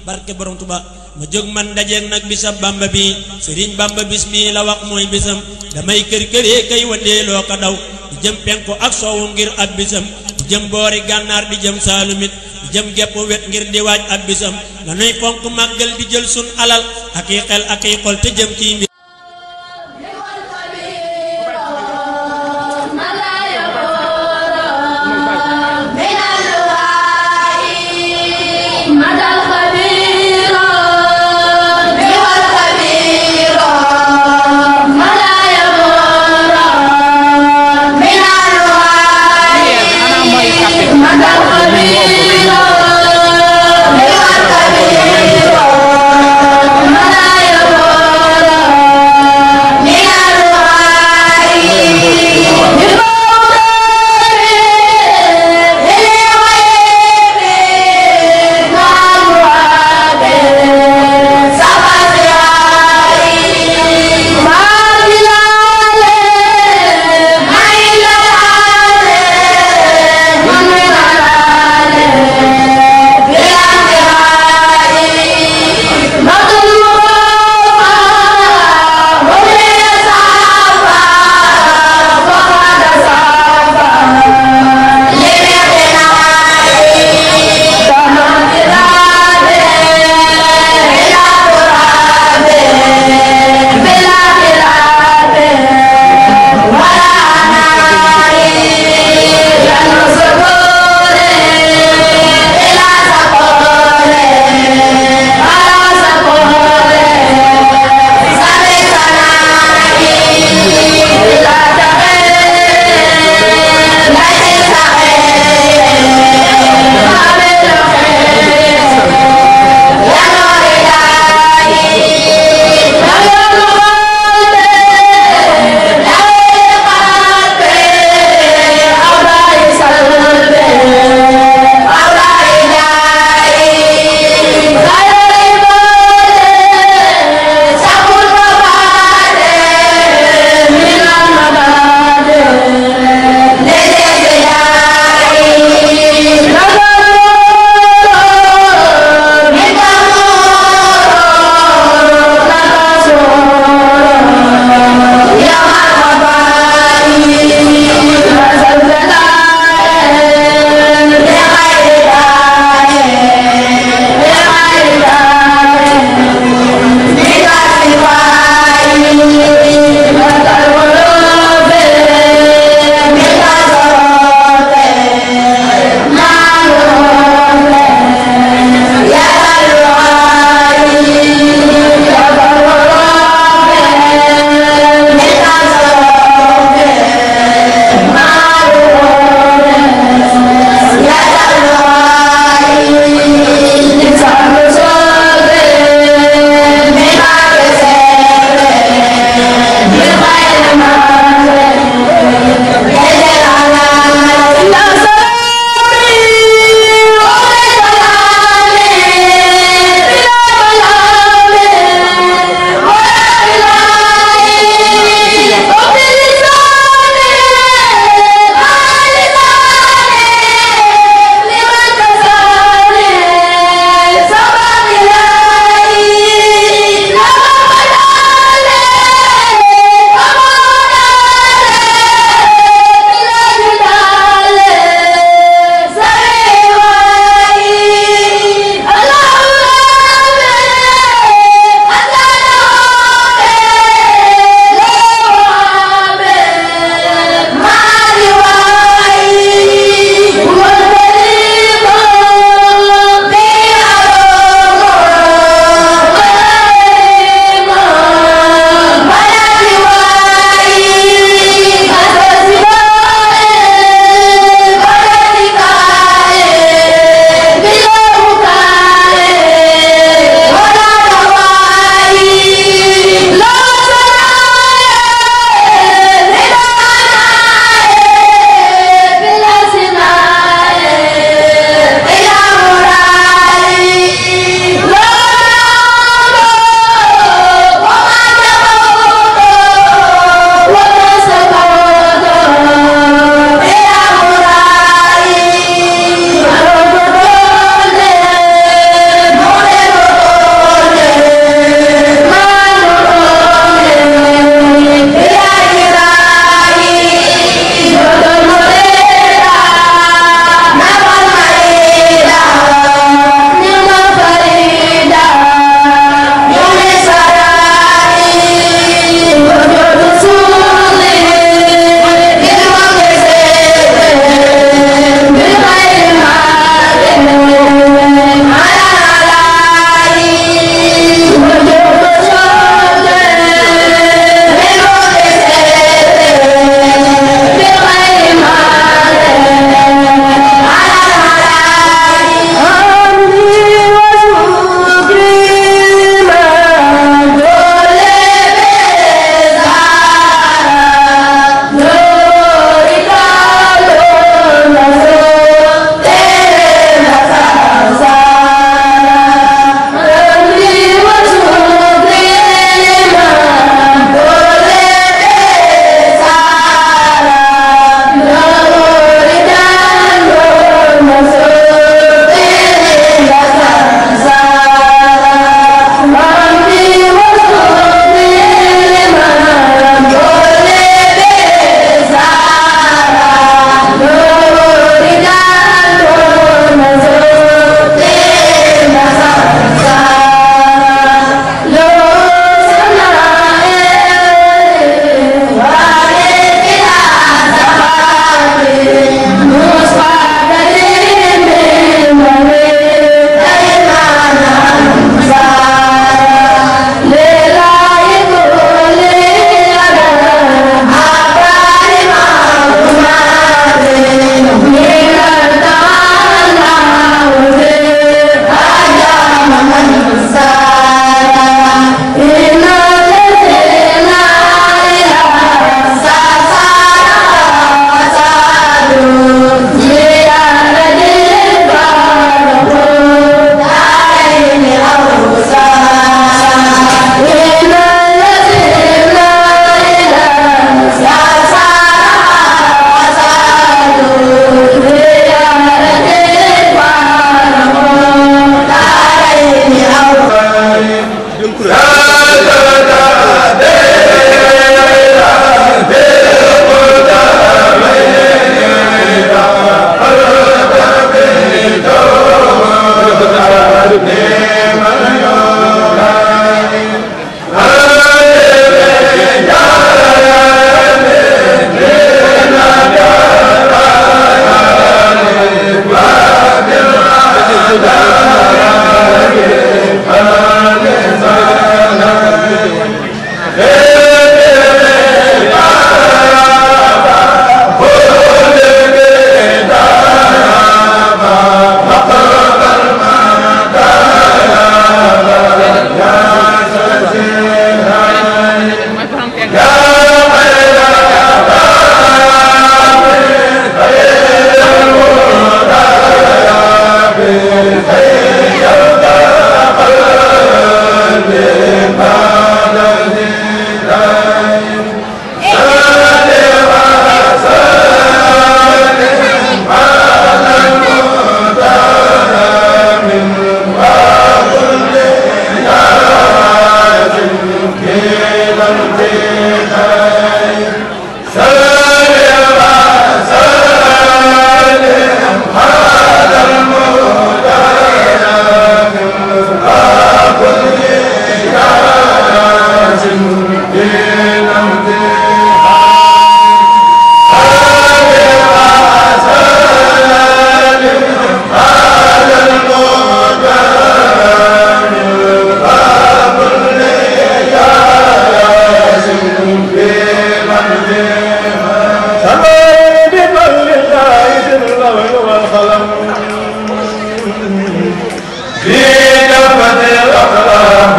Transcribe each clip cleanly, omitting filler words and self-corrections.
barke borom Tuba ma jóg man dajeeg nag bisab Bamba bi Sëriñ Bamba bis bi la wax mooy bisam damay kër këree kay wandeeloo ko daw di jëm penku ak soowu ngir ab bisam di jëm boori gànnaar di jëm saalumit di jëm gépp wet ngir di waaj ab bisam lanuy fonk màggal di jël sun alal ak i xel ak i xol te jëm ci mbir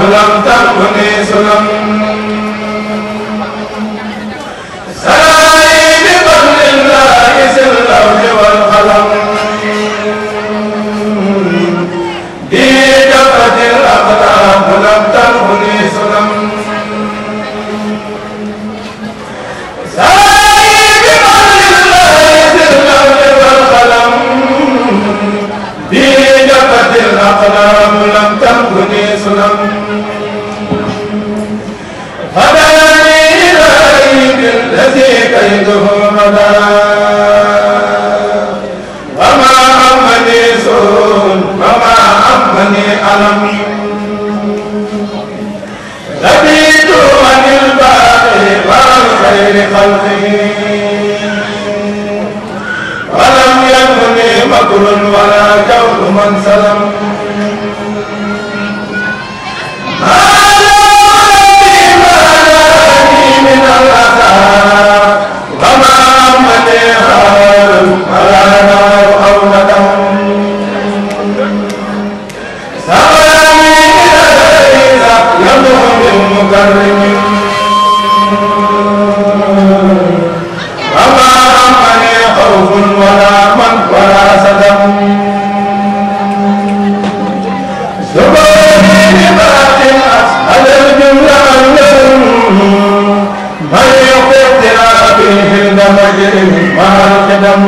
لم تكن سلم سرائي بفضل الله سلوه والقلم بجفة الأقلام لم تكن سلم سرائي بفضل الله سلوه والقلم بجفة الأقلام لم تكن سلم هداني إلهي بالذي كيده هدى وما أمني سوء وما أمني ألم رضيت عن الباقي وعن خير خلقه ولم يكن مكر ولا جور من سلم من الأسى وما أمني هار ولا نار أو ندم سواني إليك يمنع بالمكرم وما أمني خوف ولا من ولا صدم سبحاني بباق أسأل الجملة من يقتل به المجرم مع القدم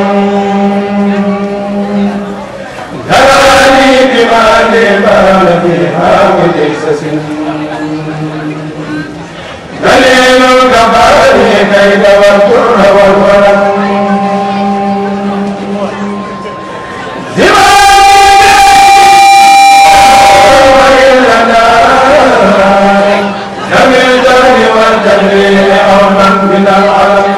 ذراني بما لبال فيها وليس دليل الجبار كيد والكر والولد والتدليل أولا من العالم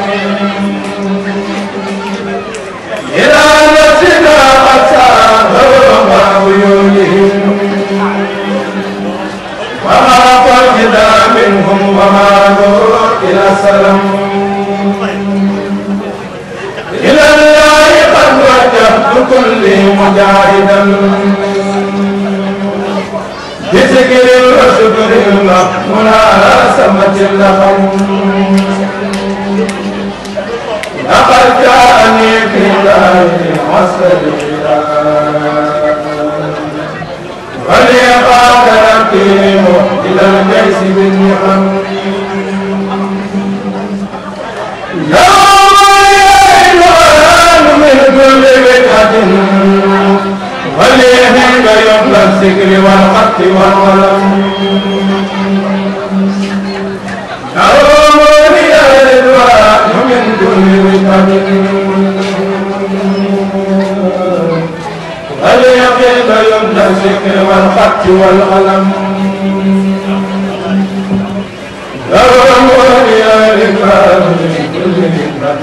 إلى نفسنا قد ساهروا مع عيونهم وما فقد منهم وما نور إلى السلام إلى الله قد وجهت كل مجاهدا بذكر وشكر الله مناسبة اللقم لقد جاءني في الله حسن وليقاد رقيم إلى الجيش بالنعم يوم يعلن من كل بدعة وليهنك يوم الذكر والخط والقلم يوم يرضوان من كل وجهة وليهنك يوم الذكر والخط والقلم يوم يرضوان من كل وجهة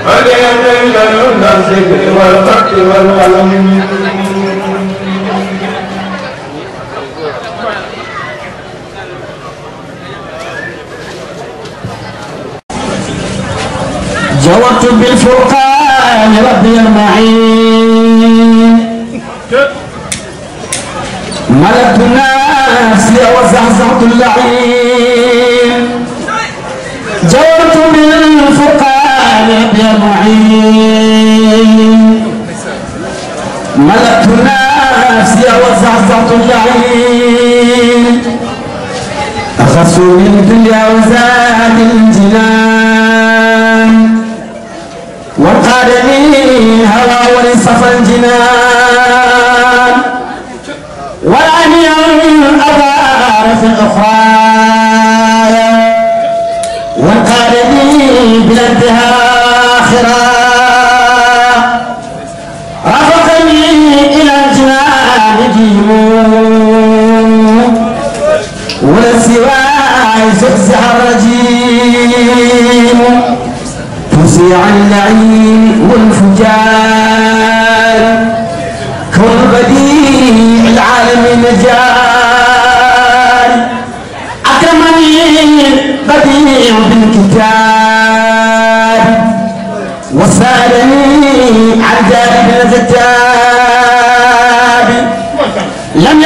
وليهنك يوم الذكر والخط والقلم جوت بالفرقان ربي المعين ملكت الناس وزعزعت اللعين جوت بالفرقان ربي المعين ملكت الناس وزعزعت اللعين أخذوا من الدنيا وزاد الجنان وقادني هوى ولصف الجنان ولعني الأبرار في الأخرى وقادني بلا انتهاء آخرا رافقني إلى الجنان جيمون ولا سواي زحزح الرجيم تفزي عن اللعين والفجار كون بديع العالم نجار أكرمني بديع بالكتاب وسالني عن جانب الكتاب لم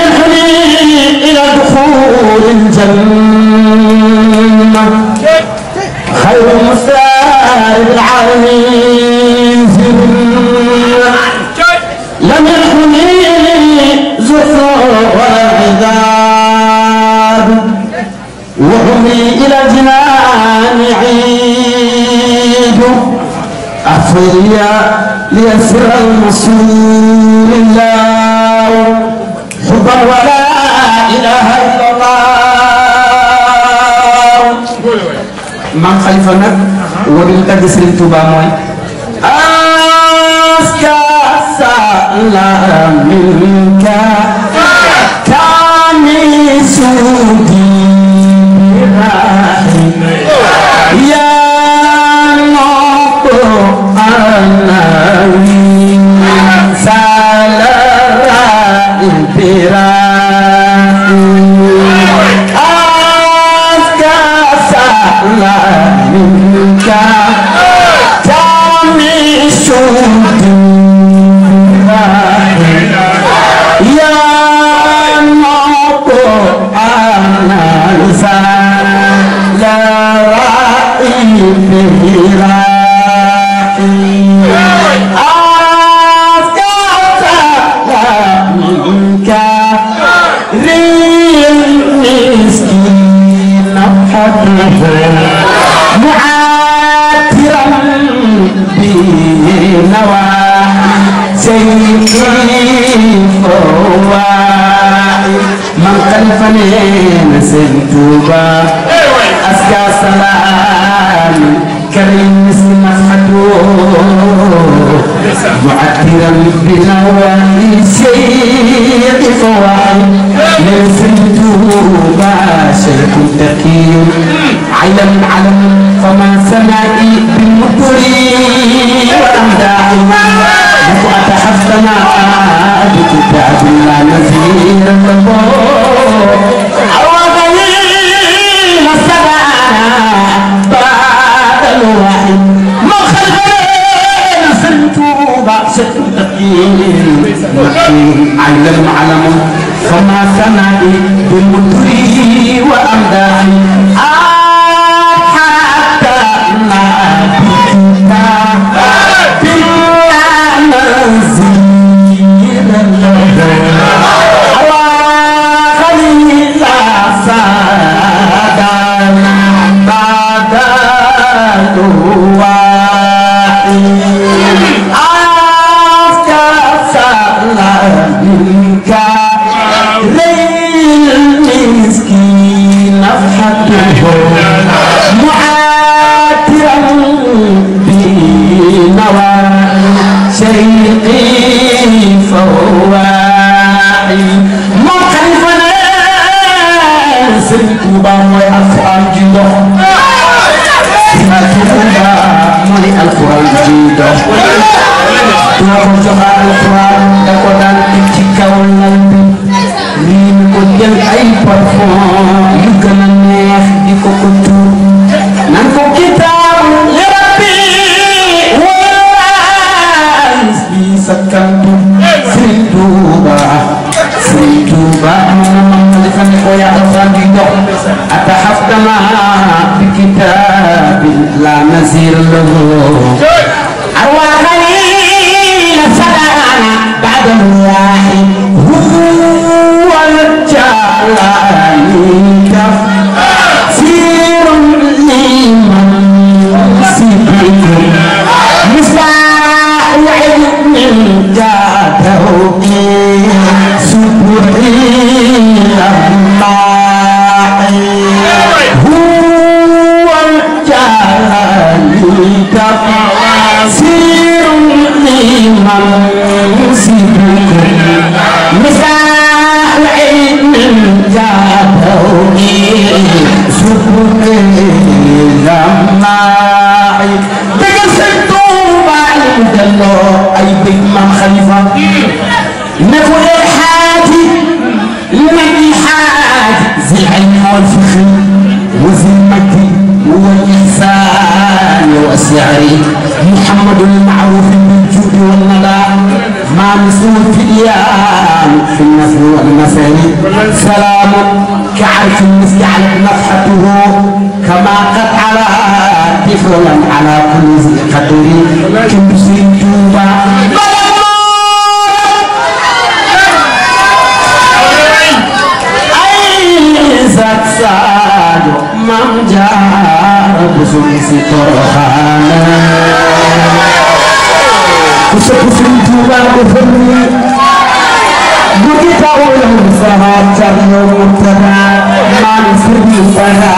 خيريا ليسر المسؤول الله حبا ولا إله إلا الله مام خليفة نك ودي تاج سرين توبا موي أسكا سلام منك كامي سودي يا نوكو أناوي سالرا البراء أسكا سلام منك كامي سودي يا نوكو أناوي معاترا بنواحي سيدي فواحي من خلفني نسيتوبا أسكى سلام كريم اسم مسحته معترا بنواحي سيدي فواحي نسيتوبا شيخ تقي علم فما سمعي بالمطري والأمداح وأتحفنا بكتاب لا نزير له عوضين السبعنا بعد الواحد ما خلفين سنتوبا شكل تقييم علم فما سمعي بالمطري وأمداح بكتاب لا نزير له أرواحني سلام بعد الواحد هو الجلال كثير لمن سبكم مصباح علم جاته سبحي الله كثير لمن سبكم مثال علم جاته سبحي لما تقصدوا بعد الله أي بيت من خليفة نقول الحاجي لمن حاجي زي العلم والفخر وزي المجد والإحسان والسعر محمد المعروف بالجود والندى ما مسؤول في اليام في النفل والمثاني سلام كعرف المسك على نفحته كما قد على طفلا على كل ذي قدر كمس توبا Mam jar busung si torhana بفضلي بكيت أقول سهات اليوم مبتدى ما نسرني فلا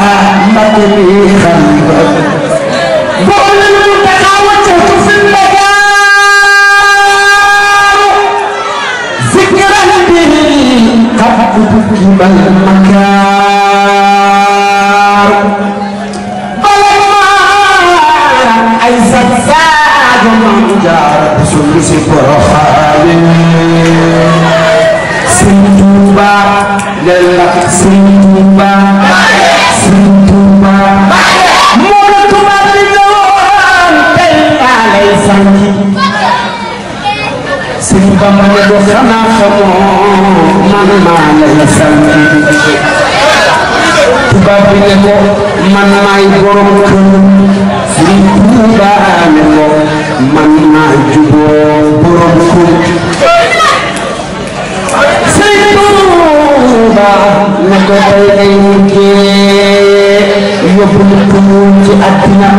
ما تبي خليفة بقول المنتقى وجهت في المكان ذكرا به قد تكتب المكان بلما عز الزاد من جار بسلس برخالي Sintuba lelak sintuba sintuba multuba lidon alay sanki sintuba mane do xana xamo man ma lay sanki tuba bi ne ko man may borom kër sintuba ne ko man ma jubo borom kër nako tay ay ke yobul ko ci adina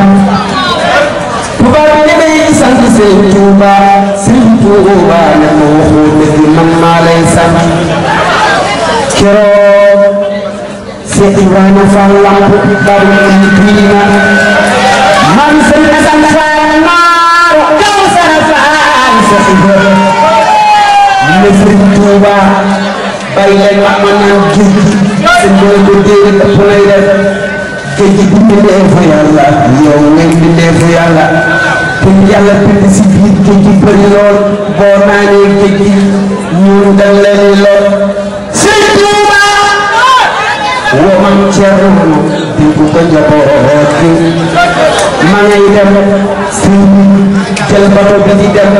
tuba ni day sant Serigne Touba Serigne Touba ne mo waxo deug man ma lay sant kero Cheikh Ibrahima Fall lamp baru dina man Serigne Assane Fall maro kaw sara Fall Cheikh Ibrahima Serigne Touba bàyyi leen wax ma naan géej gi seen mooy ko téere ëpp lay def géej gi bu bindee fa yàlla yow ngeen bindee fa yàlla te yàlla bind si biir géej gi bëri lool boo naanee géej gi ñun dañ leen lool Sëñ Tuuba woo mam Ceerno di bu ko njaboot gi ma ngay dem sëñ bi jël bato bi di dem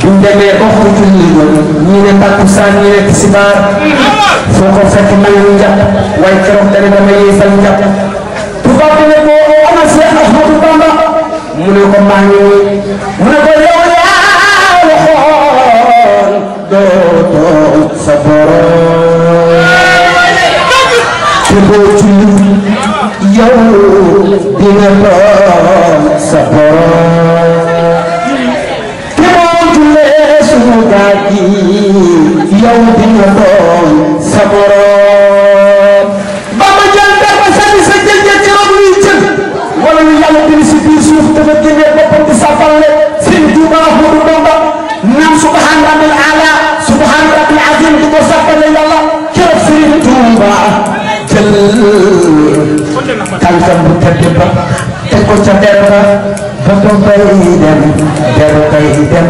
bu demee ba xuutu lii ñii ne takkusaan ñii ne tisbaar foo ko fekk ma ngi njàpp waaye keroog dana dama yeesal njàpp tubaab bi ne ko ana Seex Ahmadu Bamba mu ne ko maa ngi mu ne ko yow yaa waxoon dootoo sa borom te boo julli yow dina doon sa borom gaji yow dina doon sa borom ba ma jël dara sànni sa jël ci rob luy jël wala ñu yàlla bind si biir suuf dafa génnee boppam di sàppale Serigne Touba Ahmadou Bamba naan subhaan rabbil ala subhaan rabbil azim di ko sàppale yàlla keroog Serigne Touba jël tànkam bu tedd ba teg ko ca der ba ba ko bay dem der bay dem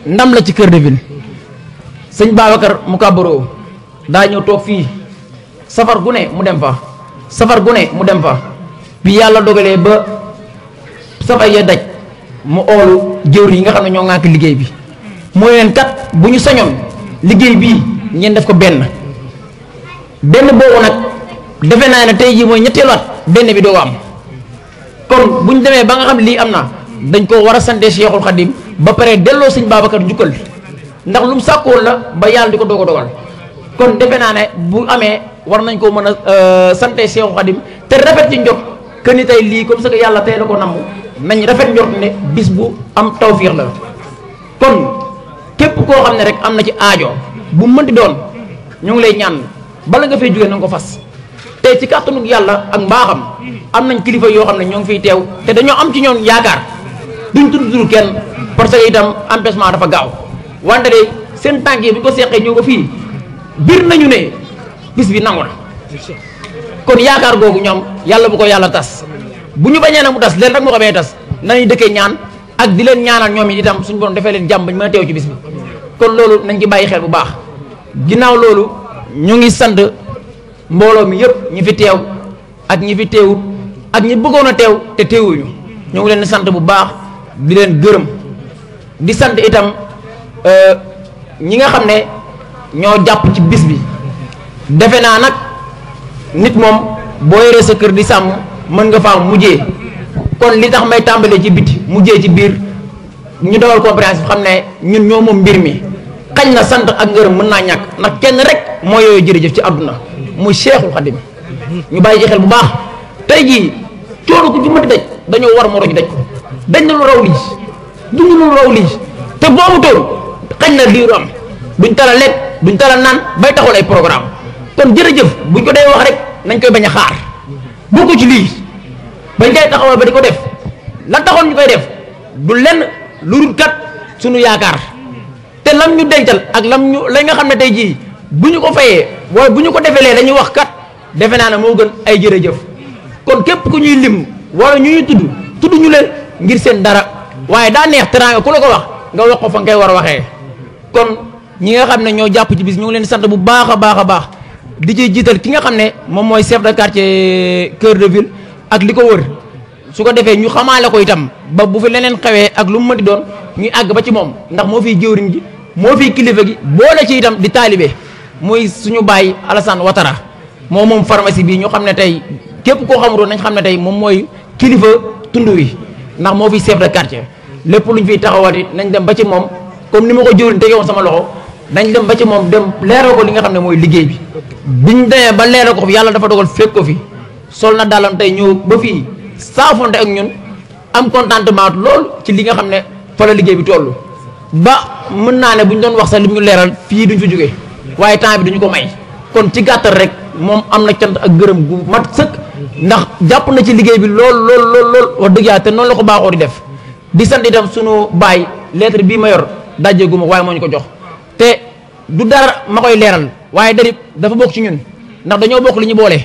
ndam la ci Cœur de Ville sëñ Babacar mu kàbbaroo daa ñëw toog fii safar gu ne mu dem fa bi yàlla dogalee ba safar ya daj mu oolu jëwr yi nga xam ne ñoo ŋànk liggéey bi mooy leen kat bu ñu sañoon liggéey bii ngeen def ko benn boobu nag defe naa ne tey jii mooy ñetteelu at benn bi doo am kon bu ñu demee ba nga xam lii am na dañ ko war a sante Cheikhul Khadim ba pare delloo sëñ Babacar njukkal ndax lu mu sàkkoon la ba yàlla di ko doog a dogal kon defe naa ne bu amee war nañ koo mën a sante Cheikhul Khadim te rafet ci njot que ni tey lii comme ça que yàlla tey la ko namm nañ rafet njort ne bis bu am tawfiix la kon képp koo xam ne rek am na ci aajo bu mënti doon ñu ngi lay ñaan bala nga fay jógee na nga ko fas tey ci kàttanu yàlla ak mbaaxam am nañ kilifa yoo xam ne ñoo ngi fiy teew te dañoo am ci ñoom yaakaar duñ tudd kenn parce que itam empêchement dafa gaaw wante de seen tànk yi bu ñu ko seqee ñëw ba fii bir nañu ne bis bi nangu na kon yaakaar googu ñoom yàlla bu ko yàlla tas bu ñu bañee nag mu tas leen rek moo ko may tas nañuy dëkkee ñaan ak di leen ñaanal ñoom yi itam suñu borom defee leen jàmm bañ mën a teew ci bis bi kon loolu nañ ci bàyyi xel bu baax ginnaaw loolu ñu ngi sant mbooloo mi yëpp ñi fi teew ak ñi fi teewut ak ñi bëggoon a teew te teewuñu ñu ngi leen di sant bu baax di leen gërëm di sant itam ñi nga xam ne ñoo jàpp ci bis bi defe naa nag nit moom boo yoree sa kër di sàmm mën nga faa mujjee kon li tax may tàmbalee ci biti mujjee ci biir ñu dawal compréhension xam ne ñun ñoo moom mbir mi xañ na sant ak ngërëm mën naa ñàkk ndax kenn rek moo yooyu jërëjëf ci àdduna muy Cheikhul Khadim ñu bàyyi ci xel bu baax tey jii coono ku ci mënti daj dañoo war moro ji daj ko dañ na lu raw lii duñu lu raw lii te boobu toon xañ na lii am duñ tala lekk duñ tala naan bay taxawal ay programme kon jërëjëf buñ ko dee wax rek nañ koy bañ a xaar bokku ci lii bañ koy taxawal ba di ko def la taxoon ñu koy def du lenn lu dul kat suñu yaakaar te lam ñu dencal ak lam ñu la nga xam ne tey jii bu ñu ko fayee waaye bu ñu ko defeelee dañuy wax kat defe naa ne moo gën ay jërëjëf kon képp ku ñuy lim wala ñu ñuy tudd ñu leen ngir seen dara waaye daa neex teraanga ku la ko wax nga wax ko fa nga koy war a waxee kon ñi nga xam ne ñoo jàpp ci bis ñu ngi leen di sant bu baax a baax a baax di ci jiital ki nga xam ne moom mooy chef de quartier Cœur de Ville ak li ko wër su ko defee ñu xamaale ko itam ba bu fi leneen xewee ak lu mu mënti doon ñuy àgg ba ci moom ndax moo fiy jëwriñ gi moo fiy kilifa gi boole ci itam di taalibe muy suñu baay Alassane Ouattara moom pharmacie bi ñu xam ne tey képp koo xamutoon nañ xam ne tey moom mooy kilifa tund wi ndax moo fiy chef de quartier lépp luñ fiy taxawati nañ dem ba ci moom comme ni ma ko jëwriñ tege woon sama loxo nañ dem ba ci moom dem leeral ko li nga xam ne mooy liggéey bi biñ demee ba leeral ko fi yàlla dafa dogal fekk ko fi sol na daalam tey ñëw ba fii saafonte ak ñun am contentement lool ci li nga xam ne fa la liggéey bi toll ba mën naa ne bu ñu doon wax sax li ñu leeral fii duñ fi jógee waaye temps bi duñu ko may kon ci gàttal rek moom am na cant ak gërëm gu mat sëkk ndax jàpp na ci liggéey bi lool wax dëgg yàlla te noonu la ko baaxoo di def di sant itam sunu baay lettre bii ma yor dajjeegu ma waaye moo ñu ko jox te du dara ma koy leeral waaye dari dafa bokk ci ñun ndax dañoo bokk li ñu boole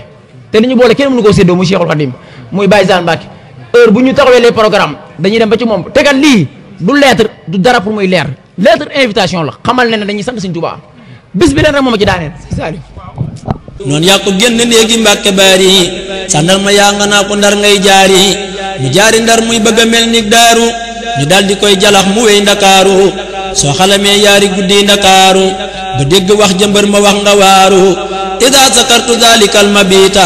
te li ñu boole kenn mënu koo séddoo muy Cheikhul Khadim muy Baye Zane Mbacke heure bu ñu taxawee les programmes dañuy dem ba ci moom tegal lii du lettre du dara pour muy leer lettre invitation la xamal ne dañuy sant Sëñ Tuubaa bis bi leen rek moom ci daaneel Salim noonu yaa ko génn néegi Mbàkke Baari sàndal ma yaa nga naa ko ndar ngay jaari mu jaari ndar muy bëgg a mel ni daaru ñu daal di koy jalax mu wéy ndakaaru soo xalamee yaari guddi ndakaaru ba dégg wax jëmbër ma wax nga waaru ida zakartu dhalika almabita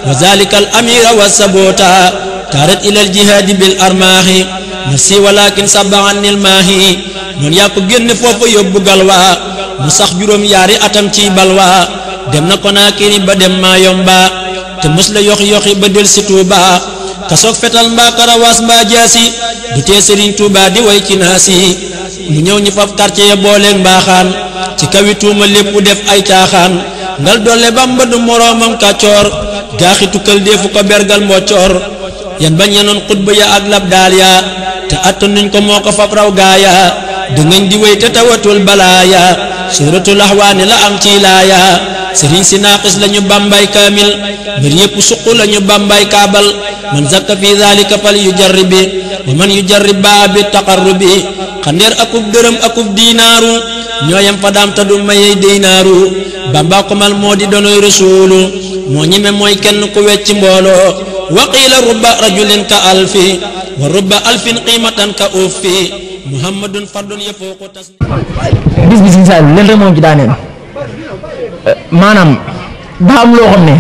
wa dhalika alamira wa sabota taarat ila aljihaadi bil armaahi nafsi walakin sabba anni almaahi noonu yaa ko génn foofu yóbbu galwa mu sax juróom yaari atam ci balwa dem na Konaakiri ba dem maa yomba te mos la yoxi ba del si Tuuba kasoog fetal mbaa karawaas mbaa jaasi du tee Sëriñ Tuuba di way ci naasi mu ñëw ñi fab quartier ya booleeg mbaaxaan ci kawi tuuma lépp def ay caaxaan ngal dolle Bamba du moroomam kàccoor gaaxi tukkal deefu ko bergal mboccoor yan bañ yenoon xutba ya ak lab daal ya te attanuñ ko moo ko fab raw gaaya dëngañ di wéy te tawatul balaaya suratul ahwaani la am ci laaya sëriñ si naaqis lañu bambay kaamil mbir yépp suq lañu bambay kaabal man zakka fi dhalika fal yujarribi wa man yujarrib baa bi taqarrubi xandeer akub dërëm akub diinaaru ñooyam fa daam ta du mayey diinaaru Bamba ko mal moo di donoy rasuulu moo ñime mooy kenn ku wecc mbooloo wa qiila rubba rajulin ka alfi wa rubba alfin qiimatan ka uffi muhammadun fardun yafuuqu tas bis bi Sëriñ Saliou leen rek moom ci daaneel maanaam daa am loo xam ne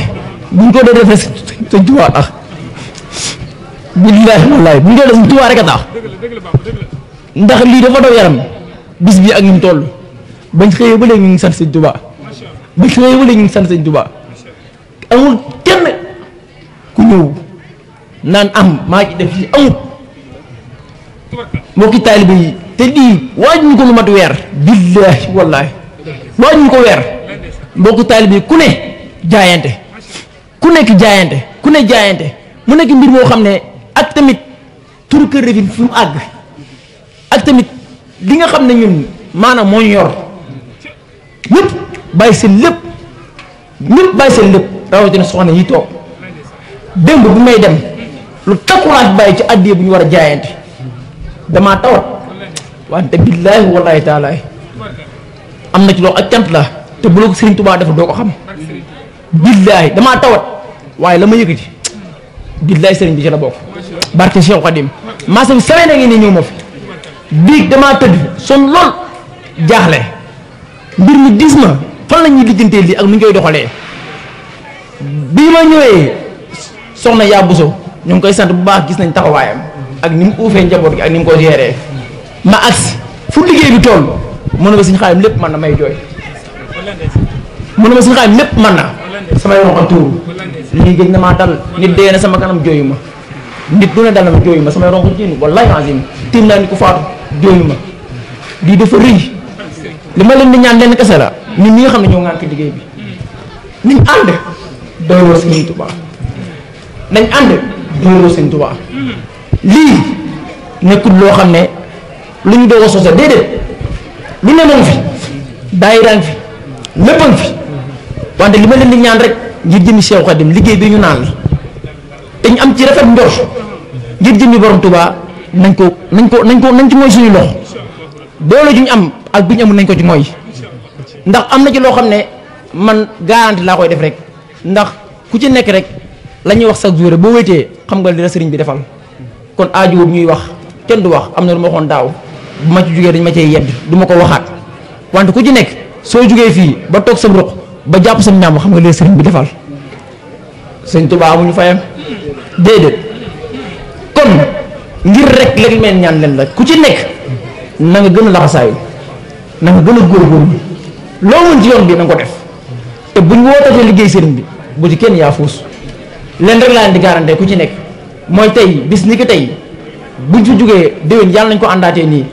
buñ ko dee defee Sëriñ Tuubaa tax billaahi wallaahi buñ ko dee Sëriñ Tuubaa rek a tax ndax lii dafa daw yaram bis bi ak ñu toll bañ xëyee ba léegi ñu ngi sant Sëriñ Tuubaa bañ xëyee ba léegi ñu ngi sant Sëriñ Tuubaa amul kenn ku ñëw naan am maa ci def ci amul mbokki taalibe yi te lii waaj ñu ko lu mat weer billaahi wallaahi waaj ñu ko weer mbokki taalibe yi ku ne jaayante ku nekk jaayante ku ne jaayante mu nekk mbir moo xam ne ak tamit turu Kër Rafine fi mu àgg ak tamit li nga xam ne ñun maanaam moo ñu yor ñëpp bàyyi seen lépp ñëpp bàyyi seen lépp rawatina soxna yi toog démb bu may dem lu takkulaat bàyyi ci àddiyee bu ñu war a jaayante damaa tawat wante billaahi wallaahi taalaay am na ci loolu ak cant la te bu la ko Sëriñ Tuubaa dafa doo ko xam billaahi damaa tawat waaye la ma yëkkati billaahi sëriñ bi ci la bokk barke Cheikh Khadim maasa bi sawee na ngi ne ñëw ma fi biig damaa tëdd son lool jaaxle mbir mi diis ma fan la ñuy lijjantee lii ak nu ñu koy doxalee bii ma ñëwee soxna yaa Buso ñu ngi koy sant bu baax gis nañ taxawaayam ak ni mu uufee njaboot gi ak ni mu ko géré ma agsi fu liggéey bi toll mën na ma Sëriñ Xaadim lépp man na may jooy mën na ma Sëriñ Xaadim lépp man na samay rongoñ tuuru lii gëj na maa dal nit dee na sama kanam jooyu ma nit du ne dal na ma jooyu ma samay rongoñ jénn wallaahi azim tiim naa ni ku faatu jooyu ma lii dafa rëy li ma leen di ñaan lenn kese la ñun ñi nga xam ne ñoo ŋànk liggéey bi nañ ànd doyloo Sëriñ Tuubaa nañ ànd doyloo Sëriñ Tuubaa lii nekkul loo xam ne lu ñu doog a sosal déedéet lu ne moom fi daayira ngi fi lépp a ngi fi wante li ma leen di ñaan rek ngir jëmi Cheikh Khadim liggéey bi ñu naan la te ñu am ci rafet njort ngir jëmi borom Tuubaa nañ ci mooy suñu loxo doole ju ñu am ak bi ñu amul nañ ko ci mooy ndax am na ci loo xam ne man garanti laa koy def rek ndax ku ci nekk rek la ñuy wax chaque jour boo wéetee xam nga li la sëriñ bi defal kon aajo boobu ñuy wax kenn du wax am na lu ma waxoon daaw bu ma ci jugee dañ ma cee yedd du ma ko waxaat wante ku ci nekk soo jugee fii ba toog sa ruq ba jàpp sa ñaam xam nga li sëriñ bi defal sëñ Tuubaa amuñu fayam déedéet kon ngir rek léegi mel ñaan leen la ku ci nekk na nga gën a laxasaayu na nga gën a góorgóorlu loo mën ci yoon bi na nga ko def te buñ wootatee liggéey sëriñ bi bu ci kenn yaa fuus leen rek laa leen di garanté ku ci nekk mooy tey bis ni ki tey buñ fi jógee déwén yàlla nañ ko àndaatee nii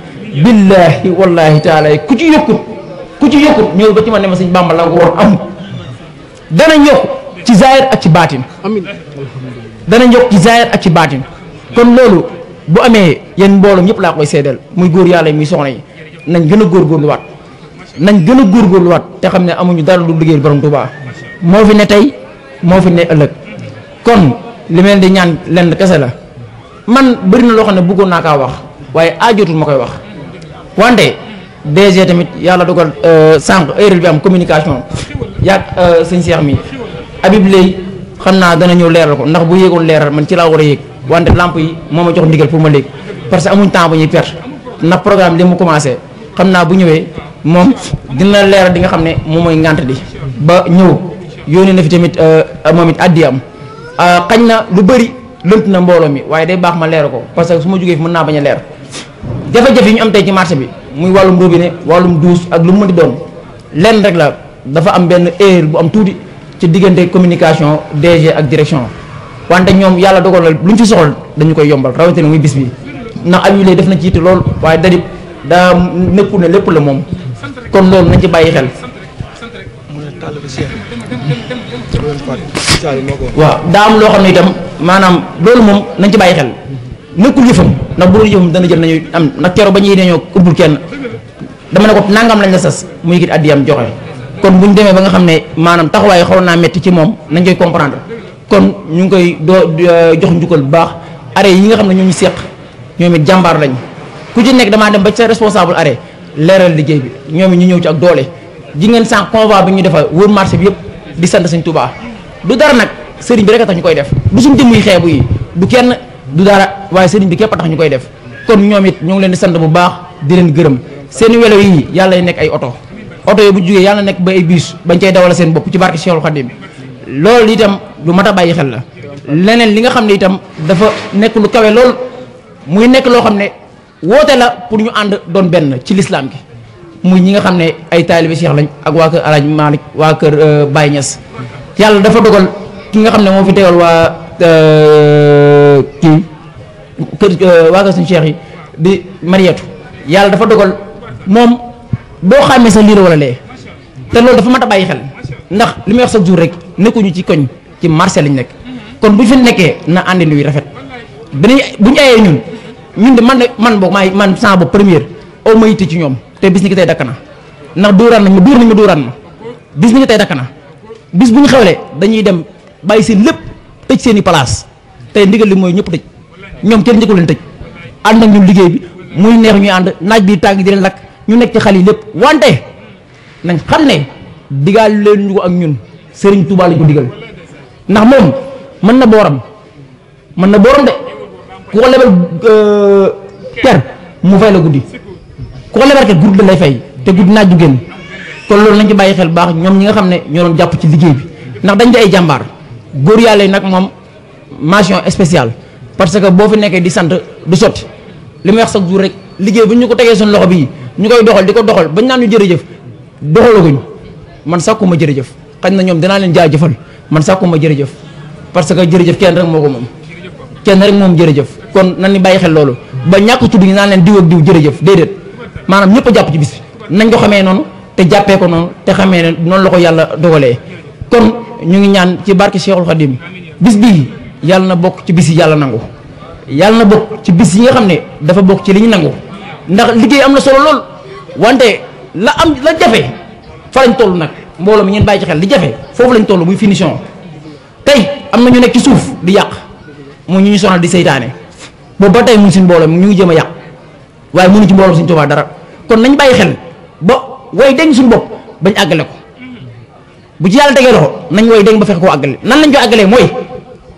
billaahi wallaahi taala ku ci yokkut ñëw ba ci man ne ma sëñ Bàmba la nga woon am danañ yokk ci zaahir ak ci baatin danañ yokk ci zaahir ak ci baatin kon loolu bu amee yéen mbooloo ñëpp laa koy seedeel muy góor yàlla yi muy soxna yi nañ gën a góorgóorluwaat nañ gën a góorgóorluwaat te xam ne amuñu dara lu liggéey borom Tuubaa moo fi ne tey moo fi ne ëllëg kon li mel di ñaan lenn kese la man bëri na loo xam ne bëggoon naa kaa wax waaye aajotul ma koy wax wante DG tamit yàlla dogal sànq erreur bi am communication yaag sëñ Cheikh mi Habib lay xam naa dana ñëw leeral ko ndax bu yéegoon leeral man ci laa war a yéeg wante lamp yi moo ma jox ndigal pour ma léegi parce que amuñ temps bu ñuy perte ndax programme li mu commencé xam naa bu ñëwee moom dina leeral di nga xam ne moom mooy ngànt di ba ñëw yónnee na fi tamit moom it addi am xañ na lu bëri lënt na mbooloo mi waaye day baax ma leer ko parce que su ma jógee fi mën naa bañ a leer jafe-jafe yi ñu am tey ci marché bi muy wàllum robinet wàllum douche ak lu mu mën di doon lenn rek la dafa am benn erreur bu am tuuti ci diggante communication DG ak direction wante ñoom yàlla dogal na lu ñu fi soxal dañu koy yombal rawatina muy bis bi ndax ab yi def na ci yitte lool waaye daa nekkul ne lépp la moom kon loolu nañ ci bàyyi xel. waaw daa am loo xam ne itam maanaam loolu moom nañ ci bàyyi xel nekkul yëfam ndax bu dul yëfam dana jël nañu am nag keroog ba ñuy dañoo ubbul kenn dama ne ko nangam lañ la sas muy yëkkati addiyam joxe kon bu ñu demee ba nga xam ne maanaam taxawaay xaw naa métti ci moom nañ koy comprendre kon ñu ngi koy jox njukkal bu baax arrêt yi nga xam ne ñoo ñu seq ñoom it jàmbaar lañ ku ci nekk damaa dem ba sa responsable arrêt leeral liggéey bi ñoom it ñu ñëw ci ak doole ji ngeen sànq convoi bi ñu defa wër marché bi yëpp di sant Sëñ Tuubaa du dara nag sëriñ bi rek a tax ñu koy def du suñ jëmm yi xeebu yi du kenn du dara waaye sëriñ bi képp a tax ñu koy def kon ñoom it ñu ngi leen di sant bu baax di leen gërëm seen welo yi yàlla nekk ay oto yi bu jugee yàlla nekk ba ay bus bañ cay dawal seen bopp ci barke Cheikhul Khadim loolu itam lu mat a bàyyi xel la leneen li nga xam ne itam dafa nekk lu kawe lool muy nekk loo xam ne woote la pour ñu ànd doon benn ci lislaam gi muy ñi nga xam ne ay taalibe Cheikh lañ ak waa kër Alaaji Malick waa kër Baye Niass yàlla dafa dogal ki nga xam ne moo fi teewal waa kii kër waa kër suñu Cheikh yi di Mariétu yàlla dafa dogal moom boo xàmmee sa lii la wala lee te loolu dafa mat a bàyyi xel ndax li may wax chaque jour rek nekkuñu ci koñ ci marché lañ nekk kon bu ñu fi nekkee na àndi luy rafet bu ñu ayee ñun de man boog man sama bopp première aw ma yitte ci ñoom te bis ni ki tey dakk na ndax dóoraan nañ ma dóoraan ma bis ni ki tey dakk na bis bu ñu xewlee dañuy dem bàyyi seen lépp tëj seen i place tey ndigal li mooy ñëpp tëj ñoom kenn njëkku leen tëj ànd ak ñun liggéey bi muy neex ñuy ànd naaj bi tàng di leen lakk ñu nekk ci xal yi lépp wante nañ xam ne digal leen ñu ko ak ñun Serigne Touba lañ ko digal ndax moom mën na booram de ku ko lebal ker mu fay la guddi ku ko lebal ker guddi la lay fay te guddi naaj du génn kon loolu nañ ci bàyyi xel baax ñoom ñi nga xam ne ñoo doon jàpp ci liggéey bi ndax dañ di ay jàmbaar góor yàlla yi nag moom mention spéciale parce que boo fi nekkee di sant du sotti li may wax chaque jour rek liggéey bu ñu ko tegee suñu loxo bii ñu koy doxal di ko doxal bañ naan ñu jërëjëf doxalaguñ man sàkkuma jërëjëf xañ na ñoom dinaa leen jaajëfal man sàkkuma jërëjëf parce que jërëjëf kenn rek moo ko moom kenn rek moom jërëjëf kon nan ni bàyyi xel loolu ba ñàkk tudd ñu naan leen diw ak diw jërëjëf déedéet maanaam ñëpp a jàpp ci bis bi nañ ko xamee noonu te jàppee ko noonu te xamee ne noonu la ko yàlla dogalee kon ñu ngi ñaan ci barke Cheikhul Khadim bis bii yàlla na bokk ci bis yi yàlla nangu yàlla na bokk ci bis yi nga xam ne dafa bokk ci li ñu nangu ndax liggéey am na solo lool wante la jafe fa lañ toll nag mbooloo mi ngeen bàyyi ci xel li jafe foofu lañ toll muy finition tey am na ñu nekk ci suuf di yàq mu ñu sonal di seytaane boobu ba tey mu suñ mbooloo mi ñu ngi jéem a yàq waaye mënu ci mbooloo suñ Tuubaa dara kon nañ bàyyi xel ba way denc suñu bopp bañ àggale ko bu ci yàlla tegee loxo nañ way denc ba fexe koo àggale nan lañ koy àggalee mooy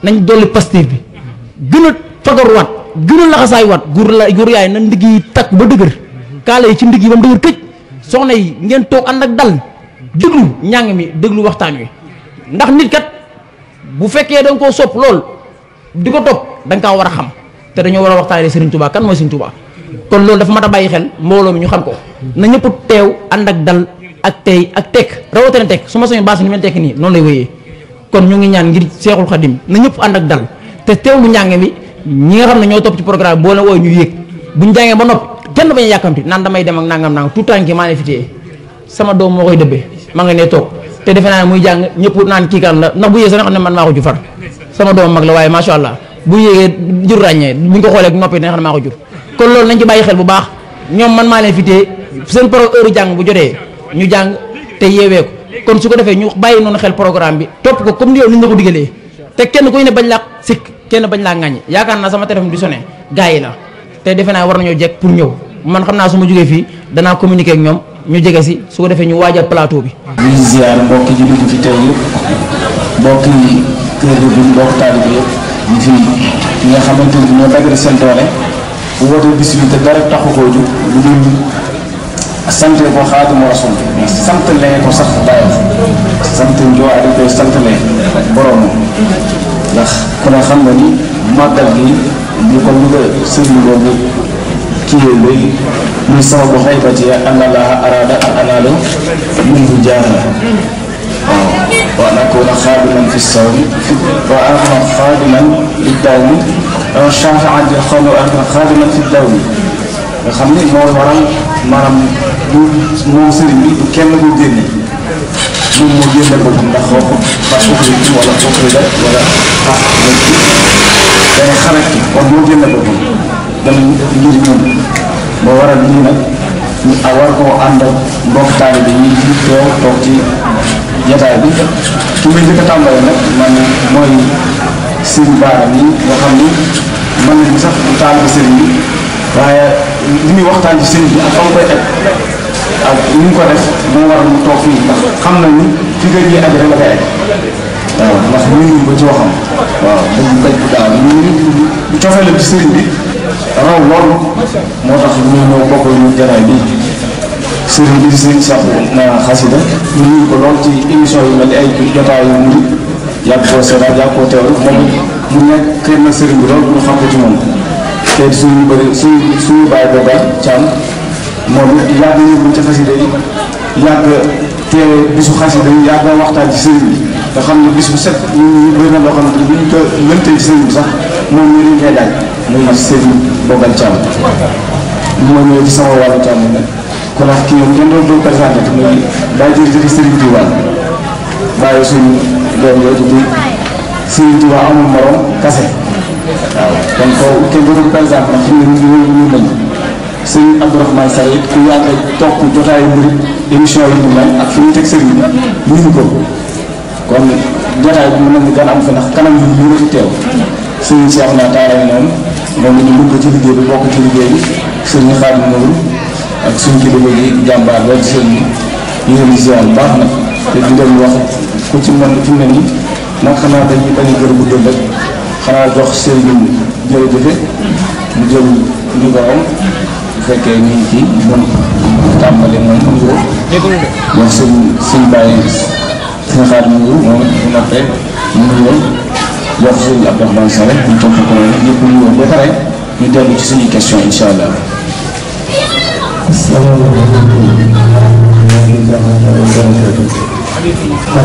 nañ dolli pasteur bi gën a fagaruwaat gën a laxasaayuwaat góor yaay na ndigg yi takk ba dëgër kaala yi ci ndigg yi ba mu dëgër këj soxna yi ngeen toog ànd ak dal déglu njàng mi déglu waxtaan wi ndax nit kat bu fekkee da nga koo sopp lool di ko topp da nga kaa war a xam te dañoo war a waxtaanee Serigne Touba kan mooy Serigne Touba kon loolu dafa mat a bàyyi xel mbooloo mi ñu xam ko na ñëpp teew ànd ak dal ak tey ak tekk rawatina tekk su ma soñu baas ni mel tekk nii noonu lay wéyee kon ñu ngi ñaan ngir Seexul Xadim na ñëpp ànd ak dal te teewlu njàng mi ñi nga xam ne ñoo topp ci programme boo la wooy ñu yéeg buñ jàngee ba noppi kenn bañ a yàkkamti naan damay dem ak nangam tout temps ki maa ne fi téye sama doom moo koy dëbbee ma nga ne toog te defe naa ne muy jàng ñëpp naan kii kan la ndax bu yéegee sax nga xam ne man maa ko jur far sama doom mag la waaye macha allah bu yéegee jur ràññee buñ ko xoolee noppi dina xam ne maa ko jur kon loolu nañ ci bàyyi xel bu baax ñoom man maa leen fi téye seen heure jàng bu jotee ñu jàng te yeewee ko kon su ko defee ñu bàyyi noonu xel programme bi topp ko comme ni yow ni ñu la ko digalee te kenn ku ñu ne bañ laa sikk kenn bañ laa ŋàññi yaakaar naa sama téléphone di sonné gars yi la te defe naa war nañoo jekk pour ñëw man xam naa su ma jógee fii danaa communiquer ak ñoom ñu jege si su ko defee ñu waajal plateau bi. di ziar mbokki ji dugg fi tey yëpp mbokki kër gi mbokk taalibe yëpp ñu fi ñi nga xamante ni ñoo dagg seen doole bu wootee bis bi te dara taxu koo jóg lu dul sant ko Xaadimu Rasuul sant leen ko sax bàyyi sant njoo dañ koy sant leen borom ndax ku ne xam nga ni màggal gi ñu ko ñu ko sëriñ boobu kii léegi muy sababu xaybati an Allaha arada an anaala minhu jaaha wa an akuna xaadiman fi sawmi wa an akuna xaadiman li dawmi shafi'an lil qawmi wa an akuna xaadiman fi dawmi nga xam ne moo waral maanaam du moom sëriñ bi du kenn ko génne moom moo génne ko ndax xoo ko parce que wala foofu la wala ah day xarat ki kon moo génne ko dana ngir ñun moo waral lii nag ñu war koo ànd ak mbokk taalibe yi fi teew toog ci jataay bi ki may njëkk a tàmbale nag man mooy sëriñ Bara yi nga xam ni mën nañu sax du taalibe sëriñ bi waaye li muy waxtaan ci sëriñ bi ak fa mu koy teg ak ni mu ko def moo waral mu toog fii ndax xam nañ ni fi nga ñuy aji rek la koy egg waaw ndax mënuñu ko ci waxam waaw dañ daj bu daaw ñu cofeelam ci sëriñ bi raw loolu moo tax ñu ñëw bokk ñu jaraay bi sëriñ bi di sëriñ sax na xasida ñu nuyu ko lool ci émission yu mel ni ay jotaay yu muri yàgg koo seetaan yàgg koo teewlu moom mu nekk xëy na sëriñ bi lool ñu xam ko ci moom te suñu bëri suñu bàyyi ba bay caam moom it yàgg yëngu ci xasida yi yàgg te bisu xasida yi yàgg waxtaan ci sëriñ bi nga xam ne bis bu set ñu bëri na loo xam ne bu ñu ko lëntee ci sëriñ bi sax moom ñu liñ koy laaj muy sëriñ Bogal Thiam li ma ñëwee ci sama wàllu Thiam nag kon nag kii yow ngeen doon présenté te muy bàyyi jërëjëf sëriñ Touba bàyyi suñu doom yooyu di sëriñ Touba amul morom kase waaw kon koo kenn doon présenté nag xam ne ñu ñu lañ sëriñ Abdourahmane Sarr it ku yàgg topp jotaayu murit émission yi ñu mel ak fi ñu teg sëriñ bi ñu ko kon jotaay bi mën nañu gan am fi ndax kanam yi ñu ngi fi teew sëriñ Cheikh naa taara noonu moom la ñu dugg ci liggéey bi bokk ci liggéey bi sëriñ Xaadim Nourou ak suñu kilifa gi jàmbaar lool ci sëriñ bi ñu ngi ziar bu baax nag te di leen wax ku ci mën fi mu ne nii nag xanaa dañuy bañ a gër a guddal rek xanaa jox sëriñ jërëjëfe mu jël ndigalam bu fekkee ñu ngi ci moom tàmbali moom nuyoo wax sëñ bàyyi sëñ Xaadim Nourou moom bu noppee mu nuyoo jox sëñ Abdourahmane Sarr ñu topp ko noonu ñëpp nuyoo ba pare ñu dellu ci suñuy question incha allah. Assalamualaikum warahmatullahi wabarakatuh.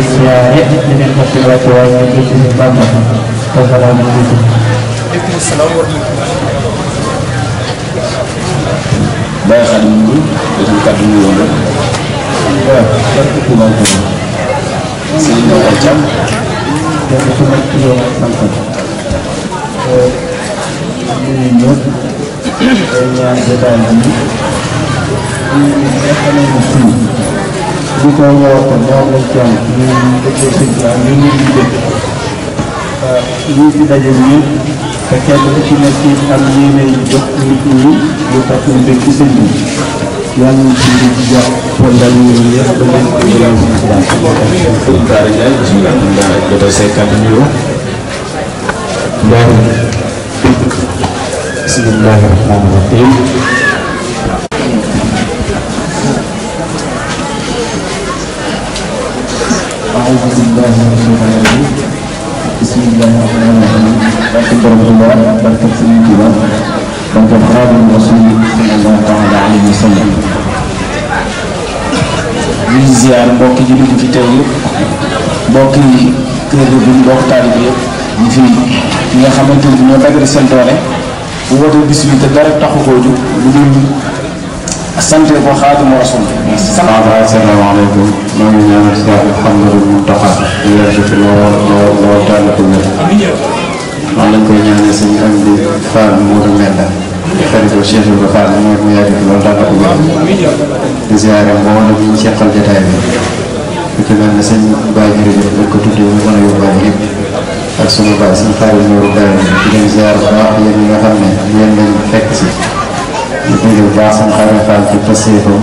Saya dengan masyarakat yang di Bangka. Assalamualaikum. Baye Xaadim Nourou dañu kàddu nuyoo la. waaw barke Touba Touba. Sëriñ Bogal Thiam. Jadi cuma kilo sampai. Ini nyok. Yang sedang ini. Ini akan musim. Jika awak kenal macam ini sesuatu ini tidak jadi. Kakek itu nanti kami ini hidup ini bukan untuk sendiri. Yang juga pendalurnya dengan yang Sebentar ya, kita selesaikan dulu. dan Bismillahirrahmanirrahim. A'udzubillahi Bismillahirrahmanirrahim. Barakatuh warahmatullahi wabarakatuh. Barakatuh Khadim Rasul sallallahu ta'ala alaihi wasallam. ñu ngi ziar mbokk yi dugg fi tey yëpp mbokk yi kër gi mbokk taalibe yëpp ñu fi ñi nga xamante ni ñoo dagg seen doole bu wootee bis bi te dara taxu koo jóg lu dul sant ko Xaadimu Rasuul. Asalaamaaleykum. maa ngi ñaanal Cheikh Mouhamadou Mountakha di yàgg fi loo tànn ko wér. maa lañ koy ñaanal sëñ am di Fall Mourou Mbenda xaritu Cheikh Ibrahima Fall mooy mu yàgg fi loo tànn ko wér. di ziare mboolem ñu ñu seqal jotaay bi ku ci mel ne sëñ Baye jërëjëf dañ ko tuddee mu mën a yóbbaale ñëpp ak sunu baay sëñ Xaadim Nourou Baye di leen ziare bu baax yéen ñi nga xam ne yéen lañ fekk si ñu dégg bu baax sëñ Xaadim Fall ci pasteefu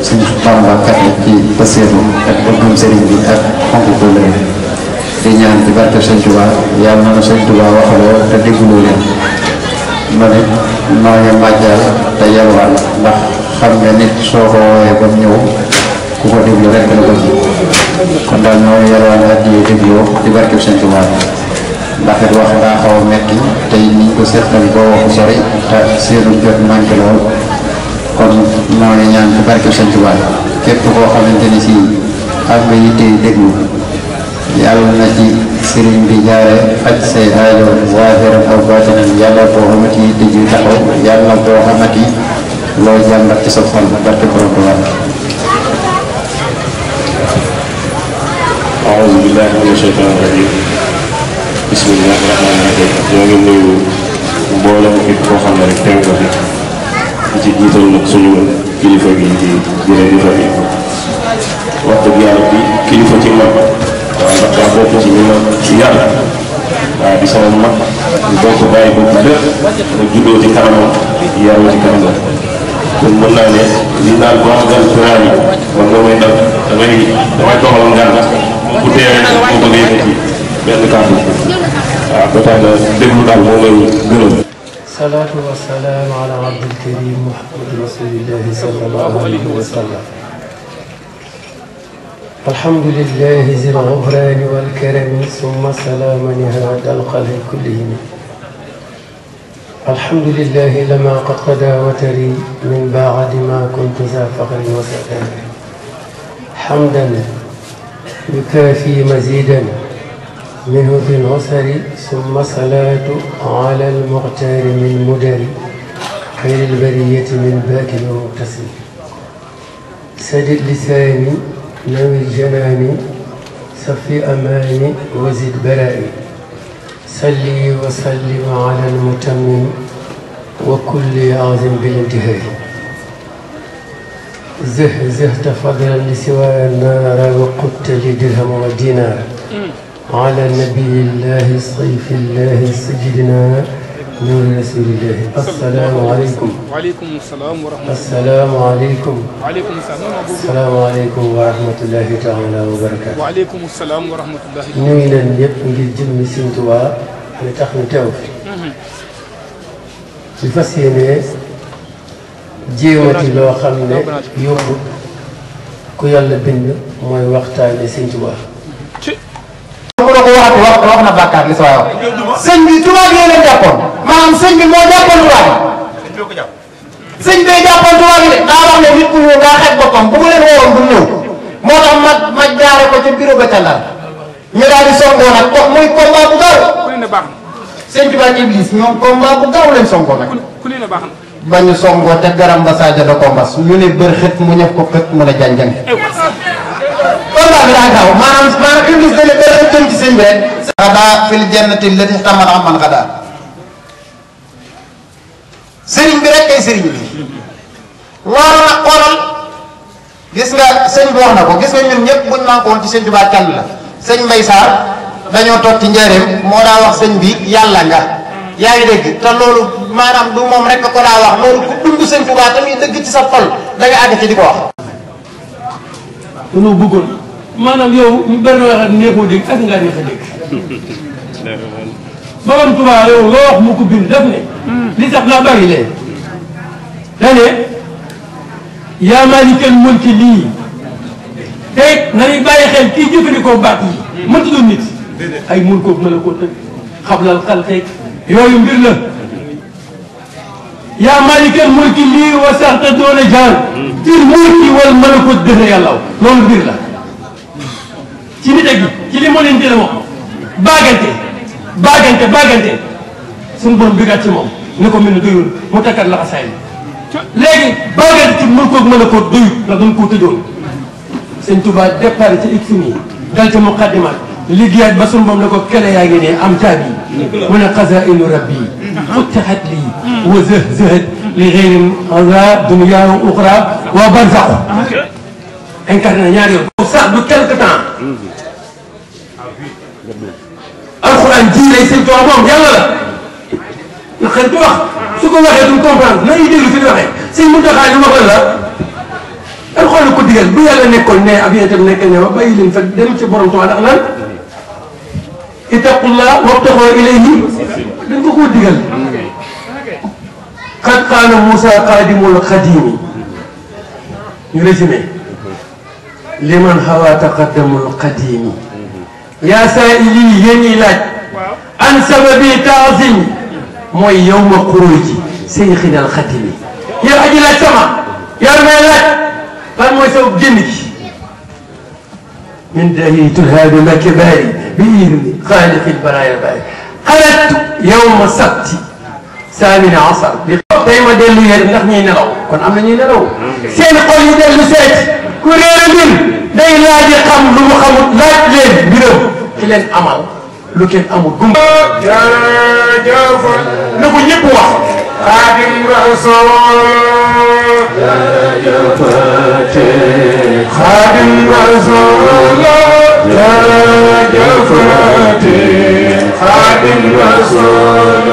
sëñ Bamba kat ci pasteefu ak bëggum sëriñ bi ak xonk ko lëre di ñaan ci barke sëñ Touba yàlla na sëñ Touba waxaloo te dégguloo leen ma ne maa ngi màjjal te yalwaan ndax xam nga nit soo ko woowee ba mu ñëw ku ko déglu rek la bëgg kon daal ñoo yalwaan ak di dégloo ci barke sëñ Touba ndax it wax daa xaw a metti tey niñ ko seqal boo waxu sori te seenu jot manqué lool kon noo ngi ñaan ci barke Sëñ Tuubaa képp koo xamante ni si am nga yitte déglu yàlla na ci sëriñ bi jaare faj say aajo zaahiran aw baatinan yàlla boo xamati yitte ji taxaw yàlla boo xamati loo jàmbat ci sa xol barke borom Tuubaa. A'uuzu billaahi mina shaytaani rajiim. Bismillaahi rahmaani rahiim. ñoo ngi nuyu mboolem képp koo xam ne rek teew nga fi di ci jiital nag suñu kilifa gi di kilifa gi wax dëgg yàlla di kilifa ci mag waaw ndax daa bokk ci ñu ma ci yàlla waaw di sama mag ñu bokk bàyyi bokk lépp nga juddoo ci kanamam yaroo ci kanamam kon mën naa ne li naan bu am gan turaa yi man nga may dal damay doxal ngan bu teewee nag mu bëgg yëkkati benn kàddu waaw ba tax na déglu daal moo may gënal. salaatu wa salaam ala abdil karim muhammad rasulillahi sallallahu alayhi wa sallam. alhamdulillahi zil ghufrani wal karami summa salaman hada al qalbi kullihim. alhamdulillahi lama qad qada watari min ba'di ma kuntu za fakhrin wa sadari. hamdan يكافي مزيدا منه في العسر ثم صلاة على المختار من مدر خير البرية من باك ومقتصر سدد لساني نوي الجنان صفي أماني وزد برائي صلي وسلم على المتمم وكل عازم بالانتهاء زهزهت فضلا لسوى النار وقدت لدرهم ودينار على نبي الله صيف الله سجدنا نور رسول الله. السلام عليكم. وعليكم السلام ورحمة الله. السلام عليكم. وعليكم السلام. السلام عليكم ورحمة الله تعالى وبركاته. وعليكم السلام ورحمة الله. nuyu leen ñëpp ngir jëmmi Sëñ Tuubaa li tax ñu teew fi. ci fas yéene jéemati loo xam ne yóbbu ku yàlla bind mooy waxtaane Sëñ Tuubaa. bu la ko waxati wax na bàkkaar li sa waay wax sëñ bi tubaab yi leen jàppoon maanaam sëñ bi moo jàppoon tubaab yi sëñ bee jàppoon tubaab yi de daa wax ne nit ku ñëw daa xeeb boppam bu mu leen wóoroon du ñëw moo tax ma jaare ko ca bureau ba ca Ndar ñu daal di songoo nag ko muy combat bu gaaw sëñ Tuubaa ak Iblis ñoom combat bu gaaw leen songoo nag ba ñu songoo te garam ba Sadio da ko mbas ñu ne bër xët mu ñëf ko xët mu ne janjang combat bi daa gaaw maanaam Iblis dane bër xët jëm ci sëñ bi rek xadaa fil jannati lati taman aman xadaa sëriñ bi rek kay sëriñ bi loolu nag xoolal gis nga sëñ bi wax na ko gis nga ñun ñëpp buñ manqué woon ci sëñ Tuubaa kenn la sëñ Mbay Saar dañoo toog ci njëriñ moo daa wax sëñ bi yàlla nga yaa ngi dégg te loolu maanaam du moom rek ko daa wax loolu ku dund sëñ Tuubaa tamit dëgg ci sa xol da nga àgg ci di ko wax. dañoo bëggoon maanaam yow ñu bëri na wax neexoo dégg ak ngaa neex a dégg. Borom Tuubaa yow loo wax mu ko bind def ne. li tax naa bari leen. da ne yaa maalikal mulki lii tey nañu bàyyi xel kii jëfandikoo baat yi mënta doon nit ay mulkoog malakoot ak xablal xalqeeg yooyu mbir la. yaa maalikal mulki lii wa saxta doona jaan fil mulki wal malakoot dëgg yàlla loolu mbir la. ci nit ak ci li moo leen jëlee wax baagante suñu borom bigaat ci moom ni ko mel ne doyul mu takkat la xasaay léegi baagante ci mulkoog malakoot doyul ndax dañ koo tëjoon. Sëñ Tuubaa départ ci ik fini dal ca muqaddimaat liggéeyaat ba suñu borom ne ko kele yaa ngi ne am caabi mu ne xazaa'inu rabbi futtihat lii wa zahzahat li ghayri hadha dunya wa ukhra wa barzakh incarné na ñaari yoon sax du quelque temps alxuraan ji lay Sëñ Tuubaa moom yàlla la na xel du wax su ko waxee duñ comprendre nañuy déglu fi ñu waxee Sëñ Muntaxaa li waxal la alxuraan ko digal bu yàlla nekkoon ne ab yéen itam nekk ne ba bàyyi leen fa dem ci borom Tuubaa ndax lan ittaqullah wabtaxu ilayhi dañ ko koo digal qad qaala Moussa qaadimul xadimi ñu résumé liman hawa taqaddamul qadimi yaa saa'ili yéen ñi laaj an sababi taazim mooy yawma xuruji seyxinal xatimi yow aji laaj sama yar may laaj lan mooy sa génn gi min dahi tulhaadu makibaari bi irni xaaliqil baraaya baari xalatu yawma sabti saamina asar li tey ma dellu yéen ndax ñuy nelaw kon am na ñuy nelaw seen xol yi dellu seet ku réer a mbir day laaj xam lu mu xamul laaj leen mbiram ki leen amal lu kenn amul gumba jërëjëf na ko ñëpp wax xaadim rasul jërëjëfate xaadim rasul jërëjëfate xaadim rasul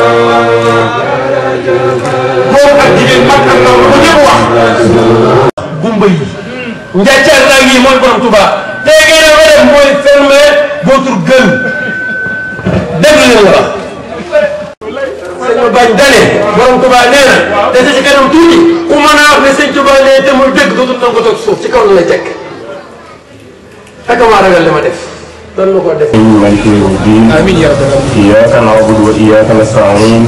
góor ak jigéen mag ak ndaw ko ñëpp wax gumba yi njaccal nag yi mooy borom Tuuba tey ngeen a def mooy fermer votre gueule déglu leen la wax sëñ bañ dane borom Tuuba nee na dese ci kanam tuuti ku mën a wax ne sëñ Tuuba nee te muy dëgg dootul nangu ko toog suuf ci kaw la lay teg ak maa ragal li ma def doon ma ko def amiin yaa rabbal aalamiin iyyaaka na'budu wa iyyaaka nasta'iin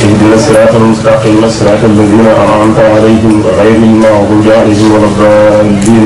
ihdina siraatal mustaqiim siraatal laziina an'amta alayhim ghayril maghduubi alayhim wa lad-daalliin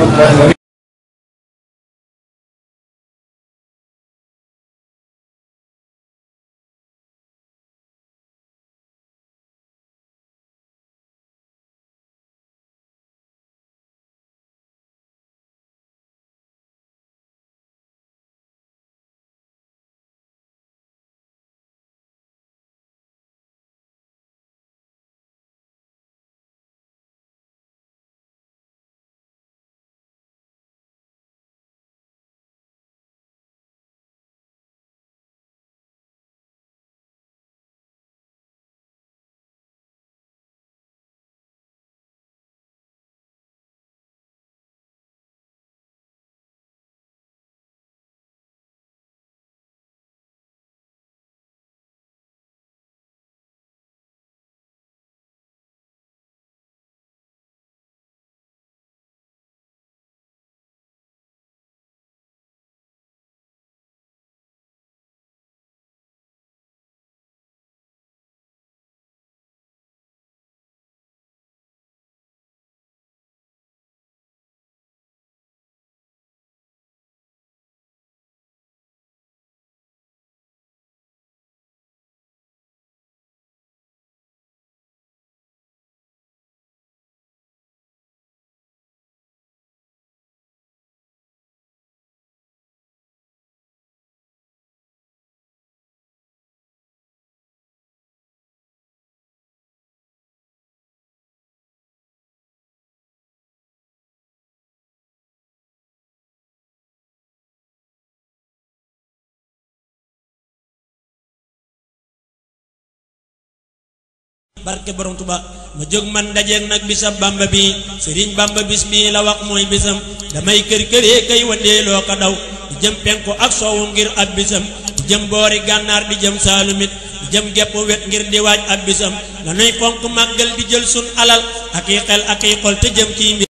barke borom Tuuba ma jóg man dajeeg nag bisab Bamba bi Sëriñ Bamba bis bi la wax mooy bisam damay kër këree kay wandeeloo ko daw di jëm penku ak soowu ngir ab bisam di jëm boori gànnaar di jëm saalumit di jëm gepp wet ngir di waaj ab bisam lanuy fonk màggal di jël sun alal ak i xel ak i xol te jëm kii